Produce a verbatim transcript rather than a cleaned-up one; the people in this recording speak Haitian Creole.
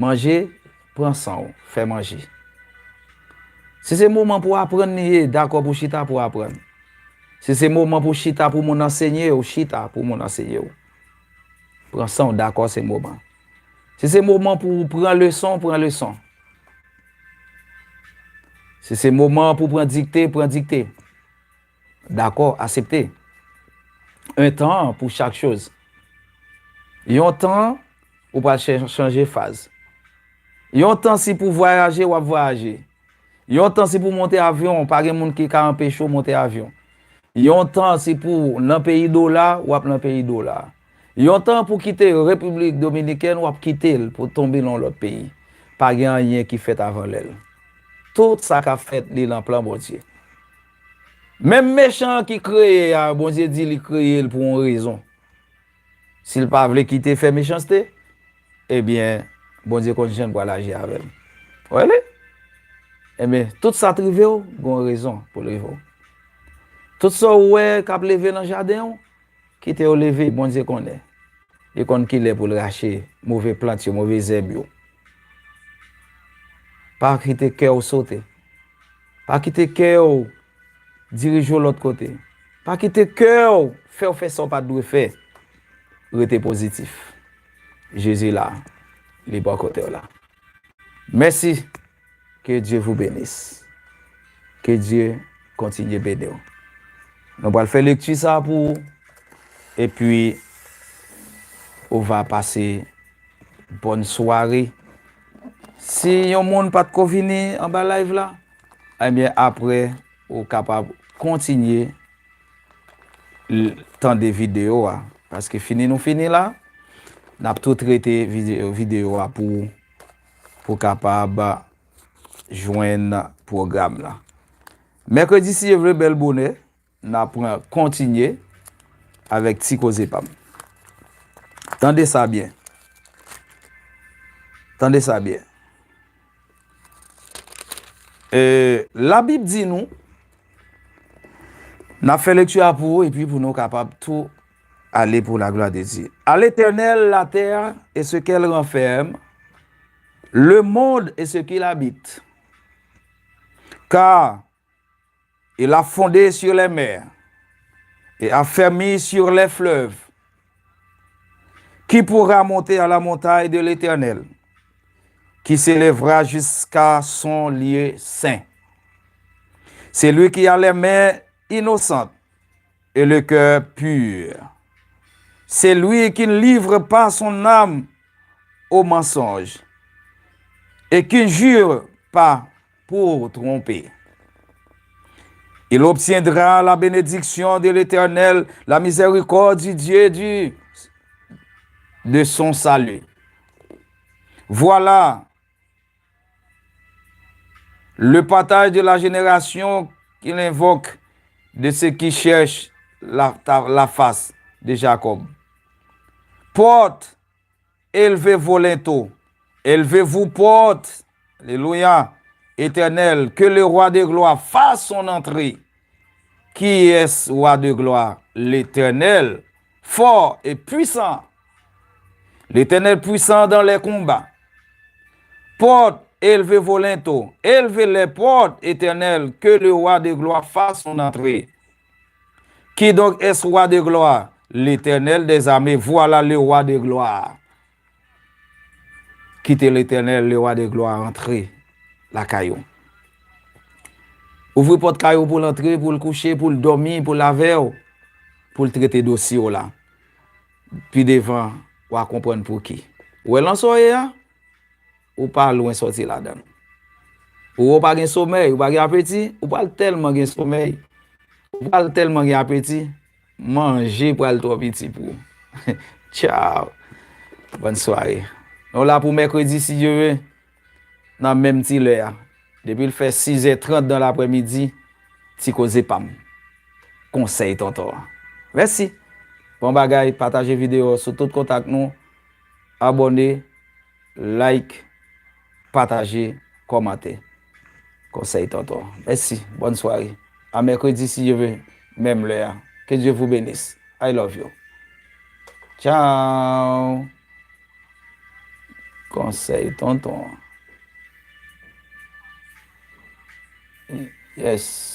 manje, pran san w, fè manje. Si se moman pou aprann li ye, dakò pou chita pou aprann. Si se moman pou chita pou moun ansenye w, chita pou moun ansenye w. Pran san w, dakò se moman. Si se moman pou pran leson, pran leson. Si se moman pou pran dikte, pran dikte. Dakò, aksepte. Un temps pour chaque chose. Yon tan, ou pral chè- chanje faz. Yon tan, si pou vwayaje, w ap vwayaje. Yon tan, si pou monte avyon, pa gen moun ki ka anpeche w monte avyon. Yon tan, si pou nan peyi dola, w ap nan peyi dola. Yon tan pou kite Repiblik Dominikèn, w ap kite l pou tonbe nan yon lòt peyi. Pa gen anyen ki fèt avan lè l. Tout sa k ap fèt, li nan plan Bondye. Menm mechan an ki kreye a, Bondye di li kreye l pou yon rezon. Si l pa vle kite fè mechanste, ebyen, Bondye konn jan l pral aji avè l. Ou wè li? Ebyen, tout sa t rive w, gen yon rezon pou l rive w. Tout sa w wè k ap leve nan jaden w, kite yo leve, Bondye konnen. Li konn ki lè pou l rache move plant yo, move zèb yo. Pa kite kè w sote. Pa kite kè w dirije w lòt kote. Pa kite kè w fè w fè sa w pa t dwe fè. Rete pozitif. Jezi la, li bò kote w la. Mèsi. Que Dieu vous bénisse. Que Dieu continue beni w. Nou pral fè lekti sa pou ou. Epi, ou va pase bòn sware. Si yon moun pa t ko vini anba live la, ebyen, apre, ou kapab kontinye l- tande videyo a. Paske fini nou fini la, n ap tou trete videyo, videyo a pou, pou kapab jwenn pwogram la. Mèkredi, si Dye vle, bèl bonè, n ap kontinye avèk ti koze pa m. Tande sa byen. Tande sa byen. E, Labib di nou, n ap fè lekti a pou ou, epi pou nou kapab tou aller pour la gloire de Dieu. À l'Éternel, la terre et ce qu'elle renferme, le monde et ce qu'il habite. Car il a fondé sur les mers et affermi sur les fleuves. Qui pourra monter à la montagne de l'Éternel, qui s'élèvera jusqu'à son lieu saint? C'est lui qui a les mains innocentes et le cœur pur. C'est lui qui ne livre pas son âme au mensonge et qui ne jure pas pour tromper. Il obtiendra la bénédiction de l'Éternel, la miséricorde du Dieu du, de son salut. Voilà le partage de la génération qu'il invoque, de ceux qui cherchent la, ta- la face de Jacob. Porte, élevez vos linteaux, élevez-vous, porte, alléluia, éternel, que le roi de gloire fasse son entrée. Qui est ce roi de gloire? L'Éternel, fort et puissant. L'Éternel puissant dans les combats. Porte, élevez vos linteaux, élevez les portes, Éternel, que le roi de gloire fasse son entrée. Qui donc est ce roi de gloire? L'Éternel des armées, voilà le roi de gloire. Kite Letènèl, le roi de gloire, antre lakay ou. Ouvri pòt kay ou pou l antre, pou l kouche, pou l dòmi, pou l avè w, pou l trete dosye w la. Pi devan, w a konprann pouki. Ou wè lan sa w ye a? Ou pa lwen sòti ladan l. Ou wè w pa gen somèy, ou pa gen apeti, ou pral tèlman gen somèy, ou pral tèlman gen apeti, manje pral twò piti pou ou. Tchaw. Bòn sware. Nou la pou mèkredi, si Dye ve, nan menm ti lè a. Depi l fè sizè trant dan laprèmidi, ti koze pa m. Konsèy tonton an. Mèsi. Bon bagay, pataje videyo sou tout kontak nou. Abòne, like, pataje, kòmante. Konsèy tonton. Mèsi. Bòn sware. A mèkredi, si Dye ve, menm lè a. Que Dieu vous bénisse. I love you. Tchaw. Konsèy tonton. Yes.